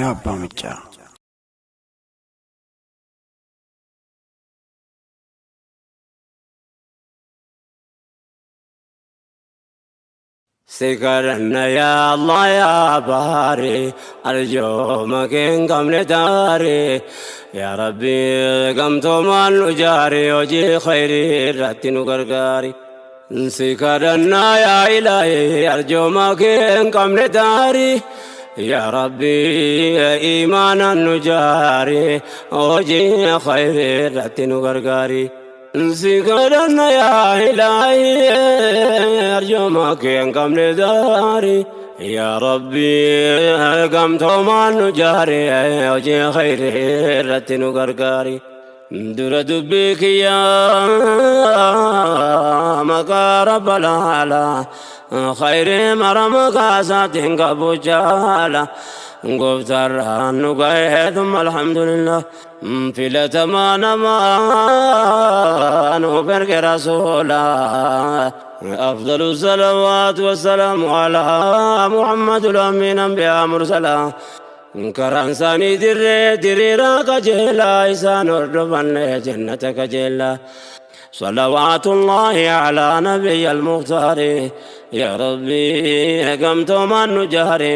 Raayyaa Abbaa Miccaa. Si kadhanna yaa Allah yaa baari arjooma kee hin qabne taari yaa Rabbi gamtoomaan nu jaari hojii khayrii irratti nu gargaari. Si kadhanna yaa Ilaahi arjooma kee hin qabne taari yaa Rabbi iimaanaan nu jaari hojii khayrii irratti nu gargaari. Si kadhanna yaa Ilaahi arjooma kee hin qabne daari yaa Rabbi gamtoomaan nu jaari hojii khayrii irratti nu gargaari. Dura dubbii kiyyaa maqaa Rabbal aalaa khayrii mara maqaa isaatiin qabu jaala gooftaarraan nu ga'ee thumma alhamdulillah. Filatamaa namaa nuuf erge rasuula afdalu salawaat wassalaamu alaa muhammadul amiin anbiyaa mursalaa karaan isaanii dirree diriiraa qajeelaa isaan hordofanne jannata qajeelaa. صلوات الله على نبي المختار يا ربي قمت من نجاري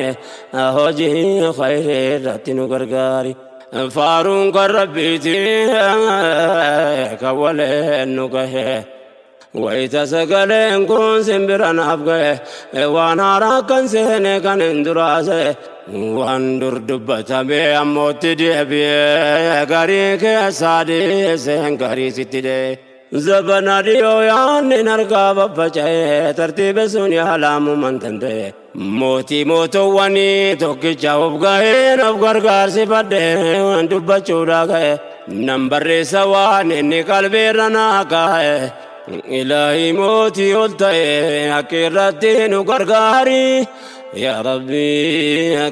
هوجي خير رتن غرغاري faaruun kan Rabbiiti kan waleen nu gahe wayita sagaleen kun simbira naaf gahe waan haaraa kan seene kan hin duraase waan dur dubbatame ammootti deebi'ee garii keessaa dhiiseen garii sitti dee. Zabana dhiyoo yaanni harkaa faffaca'ee tartiiba sun yaalaamuman danda'e. Mootii mootowwanii tokkicha of gaheen of gargaarsifadhe dubbachuudha ga'e. Nan barreessa waan inni qalbiirra naa kaa'e. Ilaahi mootii ol ta'e akka irratti nu gargaari. Yaa Rabbi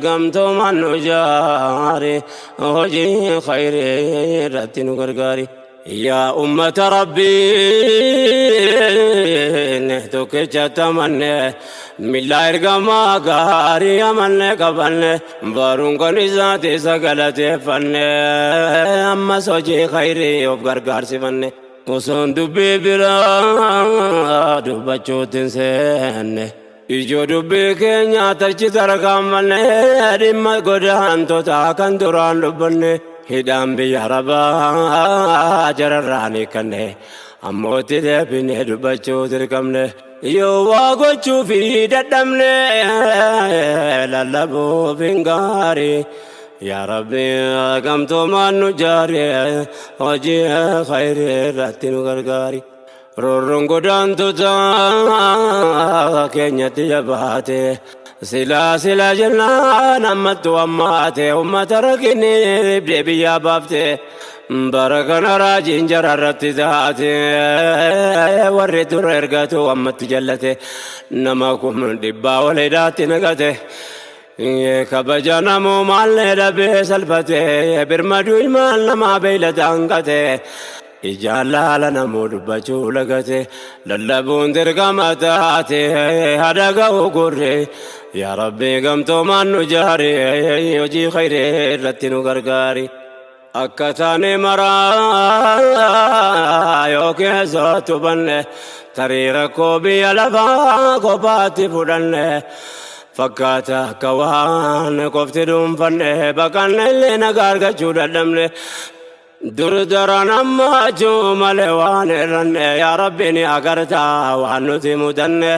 gamtoomaan nu jaari hojii khayrii irratti nu gargaari. Yaa ummata Rabbii tokkicha tamanne milla ergamaa gaarii amanne qabanne baruun kan isaati isa galateeffanne ammas hojii khayrii of gargaarsifanne osoon dubbii biraa dubbachuutti hin seenne. Ijoo dubbii keenya tachi tarkaanfanne dhimma godaantota kan duraan dubbanne hidhaan biyya Arabaa jararraan hiikkanne ammootti deebine dubbachuu dirqamne. Yoo waa gochuu fi dadhabne lallabuuf hin gaarii. Yaa Rabbi gamtoomaan nu jaari hojii khayrii irratti nu gargaari. Roorroon godaantota keenyatti jabaate silaa silaa jennaan ammattu ammaate ummata rakkinni dhibdee biyyaa baafte bara kana raajiin jara irratti taate warri dura ergatu ammatti jallate nama kum dhibbaa ol hidhaatti naqate. Kabaja namumaallee dhabee salphate birmaduu ilmaan namaa beeylada hanqate ijaan laala namuu dubbachuu lagate lallabuun dirqama taate haadha ga'u gurre yaa Rabbi gamtoomaan nu jaari hojii khayree irratti nu gargaari. Akka taane maraa yoo keessatti hubanne tarii rakkoo biyya lafaa kophaatti fudhanne fakkaata akka waan qofti dhuunfanne baqanne illee nagaa argachuu dadhabne dur daran ammachuu malee waan irranne yaa Rabbi ni agartaa waan nuti mudanne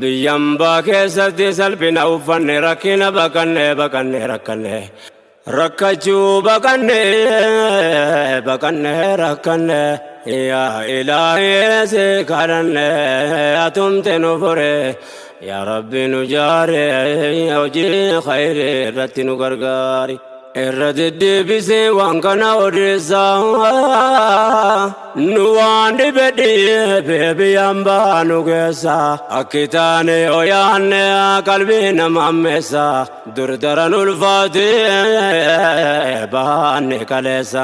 biyya ambaa keessatti salphina uffanne rakkina baqanne baqanne rakkanne. Rakkachuu baqanne baqanne rakkanne yaa ilaahii si kadhanne atumte nu fure yaa Rabbi nu jaare hojii khayrii irratti nu gargaari. Irra deddeebisee waan kana odeessaa nu waan dhibe dhibe biyyaan baanu keessa akki taane yoo yaanne qalbii nama ammeessa. Dur daran ulfaate baanne kaleessa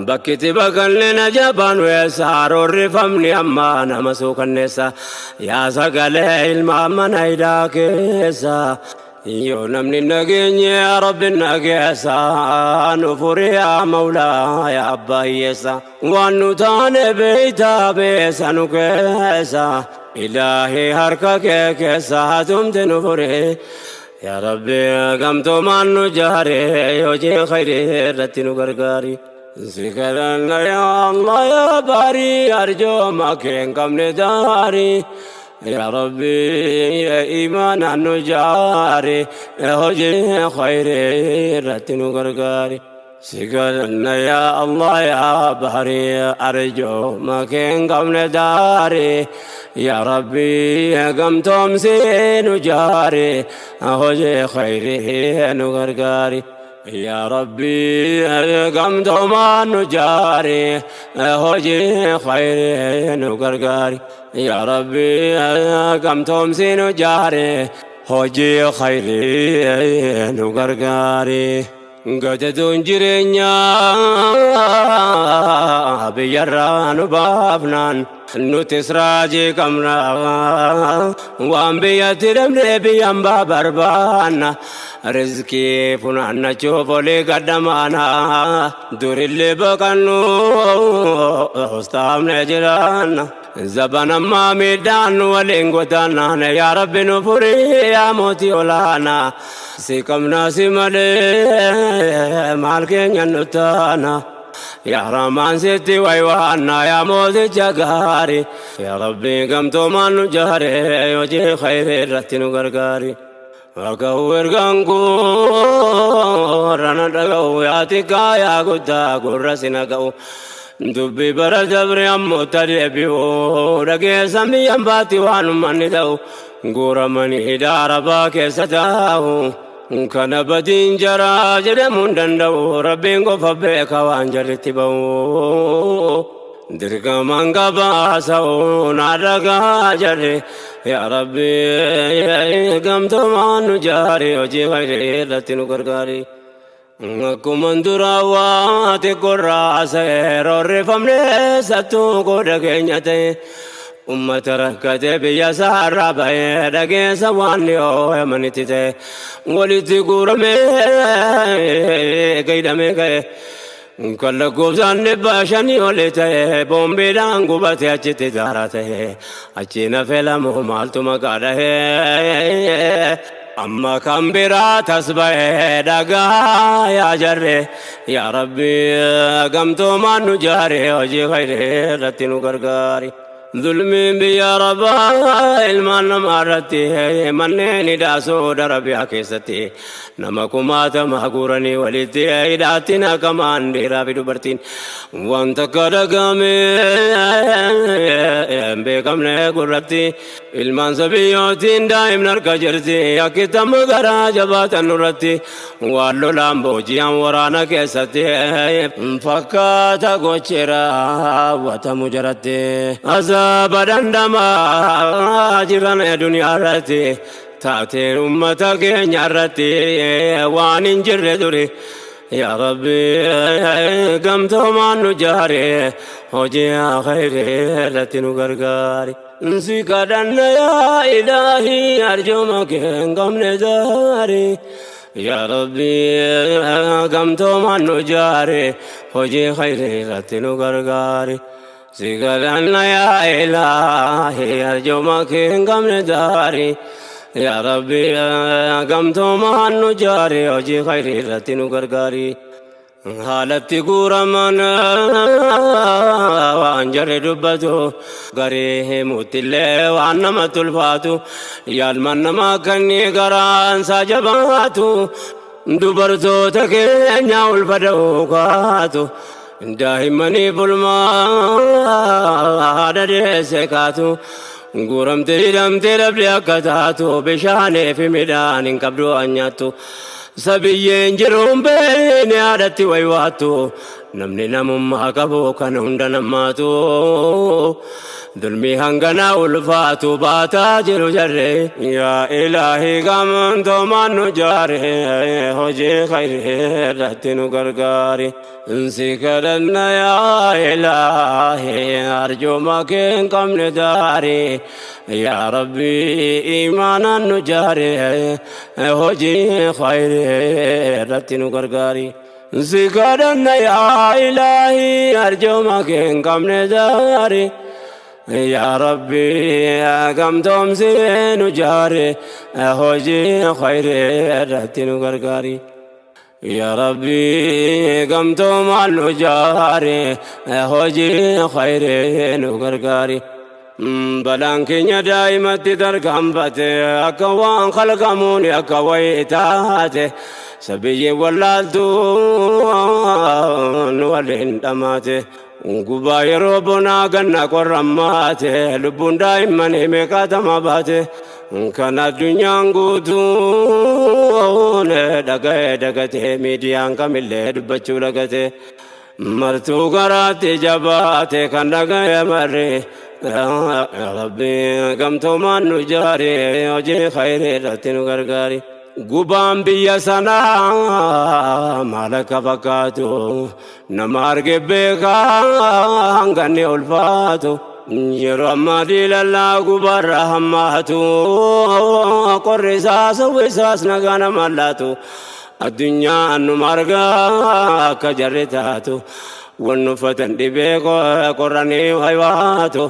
bakkiti baqanne na jabaan weessa roorrifamni amma nama suukanneessa yaa sagalee ilma mana hidhaa keessa. Yoo namni nageenye Rabbi nageessa, nu furi yaa Mawlaa yaa abbaa hiyyeessa. Waan nu taane beeytaa beessa nu keessa, Ilaahi harka kee keessa hatumti nu furi. Yaa Rabbi gamtoomaan nu jaari, hojii khayrii irratti nu gargaari. Si kadhanna yaa Allah yaa baarii, arjooma kee hin qabne daarii. Yaa Rabbi iimaanaan nu jaari, hojii khayrii irratti nu gargaari. Si kadhanna yaa Allah yaa baarii, arjooma kee hin qabne daarii. Yaa Rabbi gamtoomsi nu jaari, hojii khayrii nu gargaari. Yaa Rabbi gamtoomaan nu jaari, hojii khayrii nu gargaari. Yaa Rabbi gamtoomsi nu jaari, hojii khayrii nu gargaari. Gadadoon jireenyaa biyyarraa nu baafnaan nutis raajii qabna. Waan biyyatti dhabnee biyyaan baa barbaanna. Rizqii funaannachuuf olii gadhamaana. Durillee baqannu hostaamne jiraanna. Zaban ammaa miidhaan waliin godaannaan, yaa Rabbi nu furii yaa mootii olaanaa. Si qabnaa si malee maal keenya nu taana. Yaa Rahmaan sitti waywaanna yaa mooticha gaarii. Yaa Rabbi gamtoomaan nu jaare, hojii khayrii irratti nu gargaari. Dhaga'u ergaan koo rana dhaga'u, yaa xiqqaa yaa guddaa gurra si naga'u. Dubbii bara dabre ammoo tadeebi'u, dhageessan biyyan baatti waan ummanni ta'u. Guuramanii hidhaa arabaa keessa taa'u. Kana badiin jaraa jedhamuu hin danda'u, Rabbiin qofa beeka waan jarritti ba'u. Dirqamaan gabaasa'u naa dhagaa jarri. Yaa Rabbi gamtoomaan nu jaari, hojii khayrii irratti nu gargaari. Akkuma duraa waa xiqqoorraa seera roorrifamne sattuu qooda keenya ta'e. Ummata rakkate biyya isaarraa bahee, dhageessa waan dhiyoo yamanitti ta'e. Walitti guuramee gaidhamee ka'e. Kan lakkoofsaan 500 oli ta'e boombiidhaan gubate achitti daara ta'e. Achi nafe lamu maaltu maqaa dhahee. Amma kan biraa tas ba'ee dhagaa yaa jarre. Yaa Rabbi gamtoomaan nu jaare, hojii khayrii irratti nu gargaari. Zulmiin biyya Arabaa ilmaan namaa irratti manneen hidhaa Saudi Arabiyaa keessatti nama kumaatama guuranii walitti hidhaatti naqamaan dhiiraa fi dubartiin wanta akka dhagahame hin beekamne gurratti ilmaan sabiyyootiin daa'imni harka jirti akkittama garaa jabaatan nurratti waan lolaan booji'an waraana keessatti fakkaata gochi raawwatamu jaratti azaaba dhandhamaa jiran duniyaa irratti taateen ummata keenya irratti waan hin jirre duri. Yaa Rabbi gamtoomaan nu jaare, hojii khayrii irratti nu gargaari. Si kadhanna yaa Ilaahi, arjooma kee hin qabne daari. Yaa Rabbi gamtoomaan nu jaare, hojii khayrii irratti nu gargaari. Si kadhanna yaa Ilaahi, arjooma kee hin qabne daari. Yaa Rabbi gamtoomaan nu jaare, hojii khayrii irratti nu gargaari. Haalatti guuraman waan jarri dubbatu garii himuuttillee waan namatti ulfaatu, yaalman namaa kanni garaan isaa jabaatu, dubartoota keenya ulfa da'uu kaatu, daa'immanii bulmaa haadha deesse kaatu, guuramte hidhamte dhabde akka taatu, bishaanii fi midhaan hin qabdu waan nyaattu. Sabiyyeen jiruun beekne haadhatti waywaattu. Namni namummaa qabu kan hunda namaatu dulmii hanganaa ulfaatu baataa jiru jarre. Yaa Ilaahii, gamtoomaan nu jaare, hojii khayrii irratti nu gargaari. Si kadhanna yaa Ilaahii, arjooma kee hin qabne daari. Yaa Rabbi, imaanaan nu jaare, hojii khayrii irratti nu gargaari. Si kadhanna yaa Ilaahii, arjooma kee hin qabne daari. Yaa Rabbi, gamtoomsi nu jaare, hojii khayrii irratti nu gargaari. Yaa Rabbi, gamtoomaan nu jaare, hojii khayrii nu gargaari. Balaan keenya daa'imatti tarkaanfate, akka waan kalqamuun akka wayii taate, sabiyyi wallaaltuun waliin dhamaate. Gubaa yeroo bonaa ganna qorrammaate, lubbuun daa'immanii meeqaatama baate. Kan addunyaan guutuun dhaga'ee dagatee, miidiyaan kamillee dubbachuu lagate, martuu garaatti jabaate kan dhaga'e marre. Rabbi, gamtoomaan nu jaare, hojii khayrii irratti nu gargaari. Gubaan biyya sanaa maal akka fakkaatu nama arge beekaa hanganni ulfaatu. Yeroo ammaa diilallaa gubaarra hammaatu, qorri isaas isaas nagaa nama laatu. Addunyaan numa argaa akka jarri taatu, wanni uffatan dhibee qorranii waywaatu.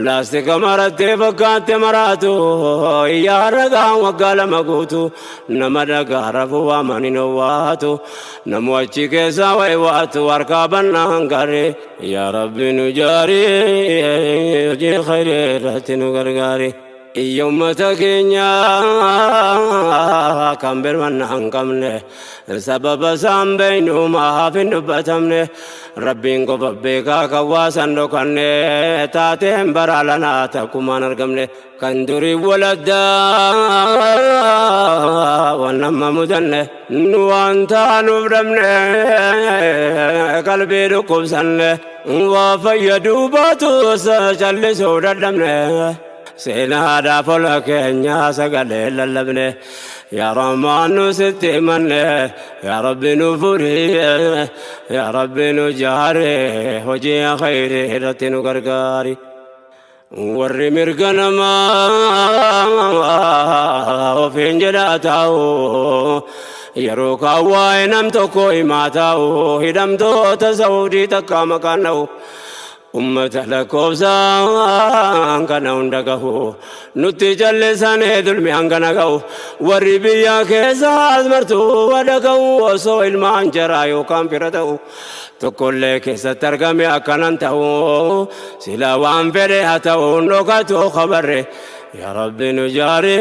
Laastika marattee fakkaatte maraatu, iyyaa ragaan waggaa 2 guutu, nama dhagaa rafuu waamanii owwaatu, namu achi keessaa waywaatu harkaa bannaan garee. Yaa Rabbi, nu jaarii, hojii khayrii irratti nu gargaari. Iyya ummata keenya kan birmanna hin qabne, sababa isaan beeynu maaf hin dubbatamne? Rabbiin qofa beekaa kan waasan dhokanne, taateen bara lanaa takkumaan argamne. Kan durii waladdaa waan nama mudanne, nu waan taanuuf dhabne, qalbii dhukkubsanne, waa fayyaduu baatus callisuu dadhabne. Seenaadhaaf ola keenya sagalee lallabne. Yaa Rahmaan, nu sitti himanne. Yaa Rabbi, nu furi. Yaa Rabbi, nu jaare, hojii khayrii irratti nu gargaari. Warri mirga namaa ofiin jedhaa taa'u, yeroo kaan waa'ee nam tokko himaa taa'u, hidhamtoota Saudii takka maqaan dha'u, ummata lakkoofsaan kana hunda gahu nutti callisanii dulmi hangana gahu. Warri biyya keessaas martuu wadha gahu, osoo ilmaan jaraa yookaan fira ta'u tokkollee keessatti argame akkanan ta'u, sila waan fedhe haa ta'u dhokatu khabarre. Yaa Rabbi, nu jaari,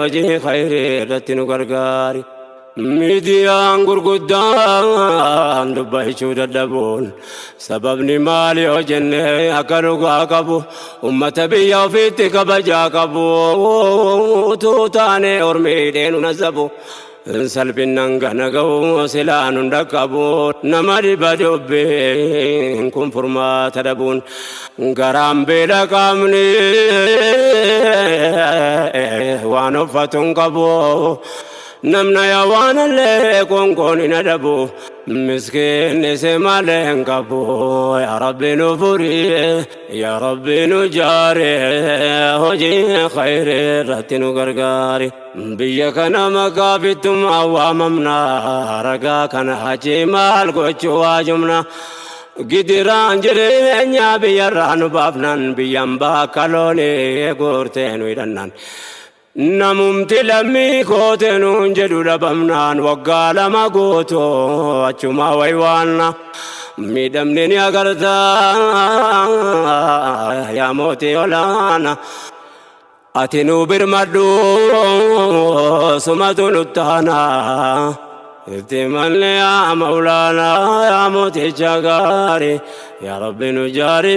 hojii khayrii irratti nu gargaari. Miidiyaan gurguddaan dubbachuu dadhabuun sababni maali yoo jenne, akka dhugaa qabu ummata biyya ofiitti kabajaa qabu utuu taane ormiidhee nu nasabu. Salphinnan gana ga'u silaa nun dhaqqabu, nama dhiba dubbiin kun furmaata dhabuun. Garaan beela, qaamni waan uffatu hin qabu, namna yaa waan illee konkoon hin adabu, miskiinni si malee hin qabu. Yaa Rabbi, nu furi. Yaa Rabbi, nu jaare, hojii khayrii irratti nu gargaari. Biyya kana maqaa bittummaa waamamna, ragaa kana achi maal gochuu waajumna? Gidiraan jireenya biyyarraa nu baafnan, biyyan bakka loonii guurtee nu hidhannan, namumti lammii koote nuun jedhu dhabamnaan, waggaa 2 guutuu achuma waywaanna. Miidhamni ni agartaa yaa mootii olaana, ati nu birmadhu, sumatu nuttaana. Itti manni yaa maulaanaa, yaa mooticha gaarii. Yaa Rabbi, nu jaari,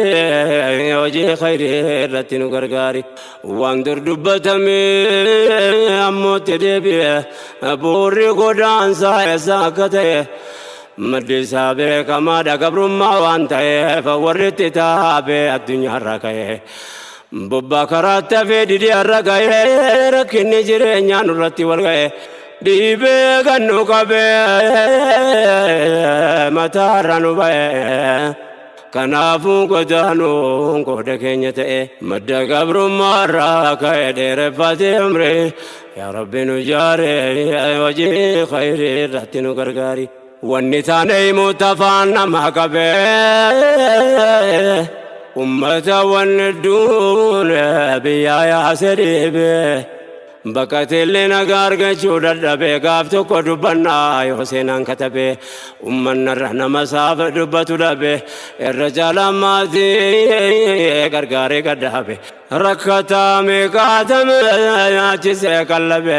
hojii khayrii irratti nu gargaari. Waan dur dubbatame ammootti deebi'e, buurri godaansaa eessa akka ta'e. Maddi isaa beekamaadha gabrummaa waan ta'eef warri itti taabee addunyaarra ka'e. Bobbaa karaatti hafee didee har'a ga'ee rakkinni jireenyaa nurratti wal ga'e. Dhiibee kan nu qabee mataarra nu ba'e. Kanaafuu godaanuun qooda keenya ta'e madda gabrummaarraa ka'e dheereffatee umrii yaa Rabbi nu jaare hojii khayrii irratti nu gargaari. Wanni taane himuutti afaan nama qabee ummata wanni duune biyyaa yaase dhiibee. Baqateellee nagaa argachuu dadhabee gaaf tokko dubbannaa yoo seenaan katabee ummannarra nama saaf dubbatu dhabe irra caalaan maatii gargaaree gadhaabe rakkataa meeqaatame nyaachisee qallabe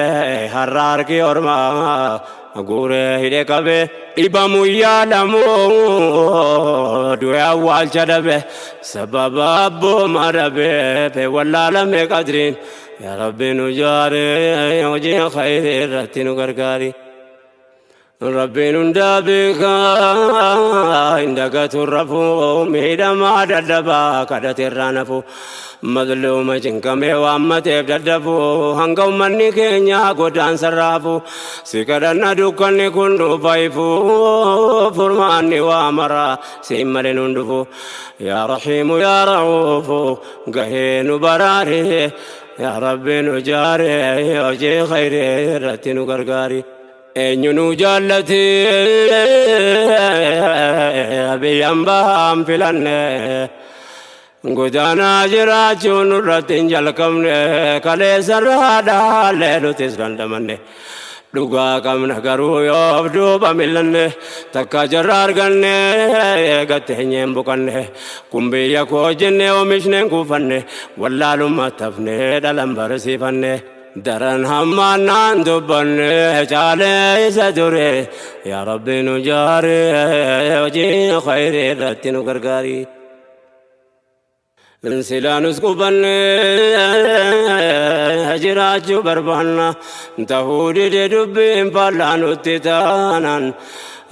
har'a harki ormaa guuree hidhe qabe dhibamu yaalamu du'e awwaalcha dhabe sababa abbooma dhabe wallaalame qadriin. Yaa Rabbi nu jaare hojii khayrii irratti nu gargaari. Rabbiin hundaa beekaa hin dagatu rafuu miidhamaa dadhabaa kadhate irraa nafu mazluuma cinqamee waammateef dadhabu hanga ummanni keenya godaansa raafu si kadhanna dukkanni kun dhufa ifu furmaanni waa mara siin malee nun dhufu yaa rahiimu yaa ra'uufu gahee nu baraare yaa Rabbi nu jaare hojii khayrii irratti nu gargaari. Eenyu nu jaallate biyyaan bahaan filanne godaanaa jiraachuun nurratti hin jalqabne kaleessarraa dhaallee nutis dandamanne dhugaa qabna garuu yoo duuba millanne takka jarra arganne gatteenyeen buqanne kun biyya koo jenne oomishneen kuufanne wallaalummaa tafne dhalan barsiifanne. Daran hammaannaan dubbanne caalee isa ture yaa Rabbi nu jaare hojii khayrii irratti nu gargaari. Silaanus qubanne jiraachuu barbaanna tahuu dide dubbiin faallaa nutti taanaan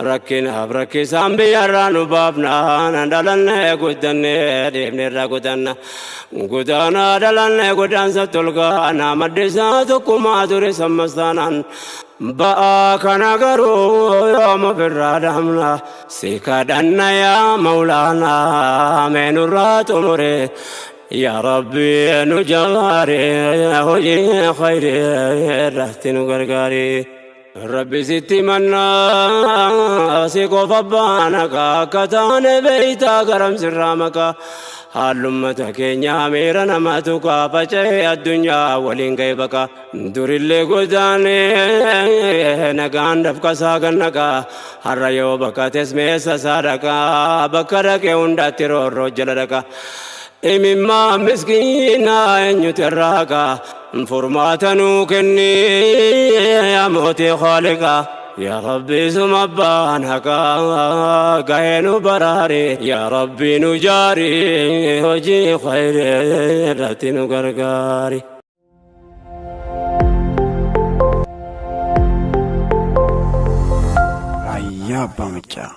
rakkinaaf rakkisaan biyyarraa nu baafnaan dhalannee guddannee deemneerra gudanna godaanaa dhalannee godaansa tolgaana maddisaa tokkummaa ture sammastaanaan ba'aa kana garuu yoom ofirraa dhaamna si kadhanna yaa maulaanaa mee nurraa xumure yaa Rabbi nu jaare hojii khayrii irratti nu gargaari. Rabbi sitti mannaa si qofa baana akka taane beeytaa garam sirraa maqaa haallummata keenyaa miira nama tuqaa faca'ee addunyaa waliin ga'e baqa durillee godaanee nagaan dafqasaa gannaqaa har'a yoo baqates meessa isaa dhaqaa bakka dhaqee hundatti roorroo jala dhaqa. Imimmaa miskiinaa eenyutu irraa kaa furmaata nuu kenni yaa mootii khaaliqaa yaa Rabbi suma abbaan haqaa gahee nu baraari yaa Rabbi nu jaari hojii khayrii irratti nu gargaari. Raayyaa Abbaa Maccaa.